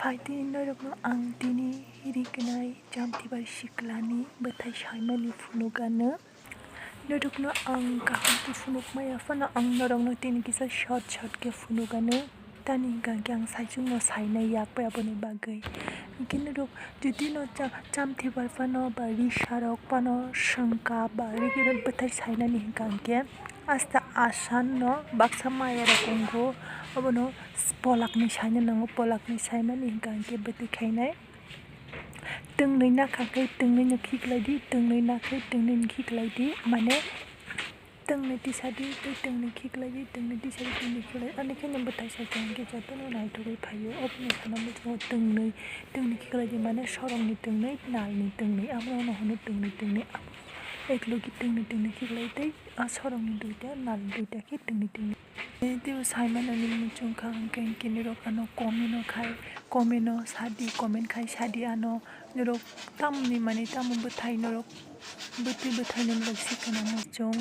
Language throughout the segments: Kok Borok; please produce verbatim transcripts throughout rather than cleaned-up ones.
Aitini norokno ang tini rikinai Chamthibar siklani bwthai saimani phunukgano. Norokno ang kaham khe phunukmaya phano ang norokno tini kisa short short khe phunukgano. Tani hwnkha khe ang saichungno sainai yak bai aboni bagwi. Hinkhe norok jodi no cha-, Chamthibar phano ba risarok phano swngkha ba rikino bwthai sainani hwnkha khe asta asan no baksa maya rok wngo. Obono polakni saina nango, polakni saimani hwnkha khe bwtwi khainai. Twngnwi nakha khe twngnwino khiklai di, twngnwi nakha khe twngnwino khiklai di, mane twngnwi tisa di tei twngnwi khiklai di, twngnwi tisa di twngnwi khiklai di. Ani khe no bwthai saikha hwnkhe jotono naithogwi phaio. Obono sana muchungo twngnwi, twngnwi khiklai di mane sorongni twngnwi, nalni twngnwi, abono hino twngnwi twngnwi. Eklogi twngnwi twngnwi khiklai tei a sorongni duita, nalni duita khe twngnwi twngnwi. Tei teibo saimanani muchung kha hwnkhe, hwnkhe norok ano comment no khai, comment no sadi, comment khai sadi ano norok tamni mani tamo bwthai norok bwtwi bwthai norok sikana muchung.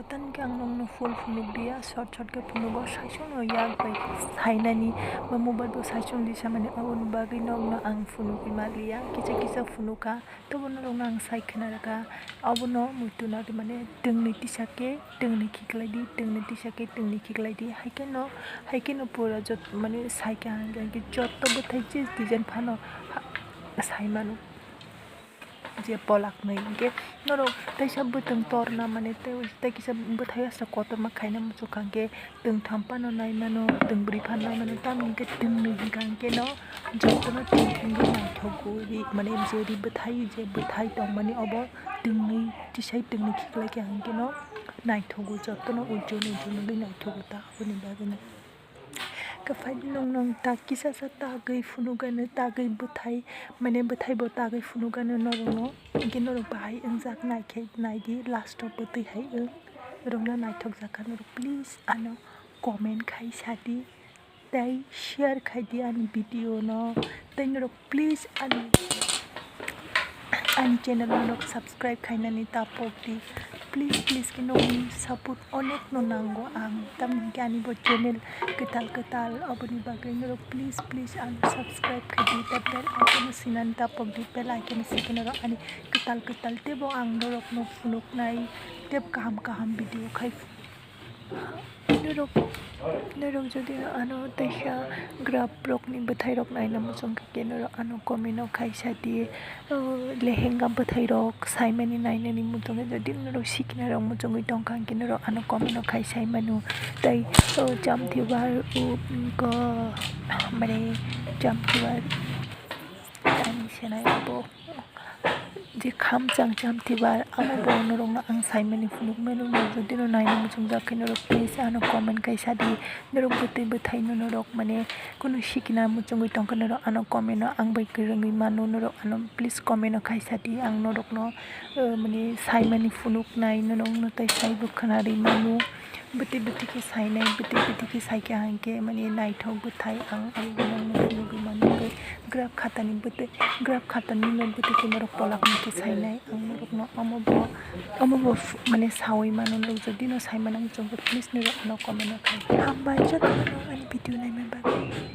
Tani khe ang nokno full phunuk liya, short short khe phunugo, saichung no yak bai sainani ba mobile bo saichung di samani, aboni bagwi nokno ang phunugwi ma liya, kisa kisa phunukha, tobo norokno ang sai khna rwkha, abono muitu nadi mane twngnwi tisa khe twngnwi khiklai di, twngnwi tisa khe twngnwi khiklai di, hai kheno, hai kheno pura jot mane sai kha hwnkhe jotto bwthai je design phano ha-, sai mano. Je polak nwi hinkhe norok teisa bwtwng torna mane tei, tei kisa bwthai aswk kotorma khaina muchung kha hinkhe twngtham phano nai mano, twngbrwi phano nai mano, tamni hinkhe twngnwi hinkha hinkhe no jotono tongthokgwi naithokgwi ri mane je ri bwthai je bwthai tongmani obo twngnwi tisai twngnwi khiklai kha hinkhe no naithokgwi jotono ujol ujol wngwi naithokgwi ta aboni bagwino. Kwphai nwng nwng tak kisa sa tagwi phunukgano, tagwi bwthai, mane bwthai bo tagwi phunukgano norokno. Hinkhe norok bahai wngjak naikhe naidi, last o bwtwi hai wng. Norokno naithokjak kha norok, please ano comment khai sadi, tei share khaidi ani video no, tei norok please ani, ani channel no norok subscribe khainani tapok di. Please, please khe nokni support onek no nango ang. Tamni hinkhe ani bo channel kwtal kwtal, oboni bagwi norok please, please ano subscribe khaidi. Tei bell icon no sinani tapok di, bell icon no sikhe norok ani kwtal kwtal teibo ang norokno phunuknai tei kaham kaham video khai. Norok, norok jodi ano teisa graph rokni bwthai rok naina muchung kha khe norok ano comment o khai sadi, o lehenga bwthai rok saimani nainani muchung khe jodi norok sikina rok muchungwi tongkha hwnkhe norok ano comment o khai saimano. Tei o Chamthibar o, ko, mane Chamthibar ani senai bo. Je khamchang Chamthibar, amo bo norokno ang saimani phunukmano, norok jodi no naina muchungjak khe norok please ano comment khai sadi, norok bwtwi bwthaino norok mane kunu sikina muchungwi tongkha norok ano comment no ang bai kwrwngwi mano, norok ano please comment no khai sadi, ang norokno, eh, mane saimani phunuknai norokno tei saibo khwnarwi mano. Bwtwi bwtwi khe sainai, bwtwi bwtwi khe saikha hinkhe mane naithok bwthai ang, ang bono nugwi mano. Graph khatani bwtwi, graph khatani no bwtwi khe norok polak ni khe sainai. Ang norokno omo bo, omo bo mane saui mano, norok jodi no sai mano muchung khe please norok ano comment o khai. Hambai jotono ani video naima bagwi.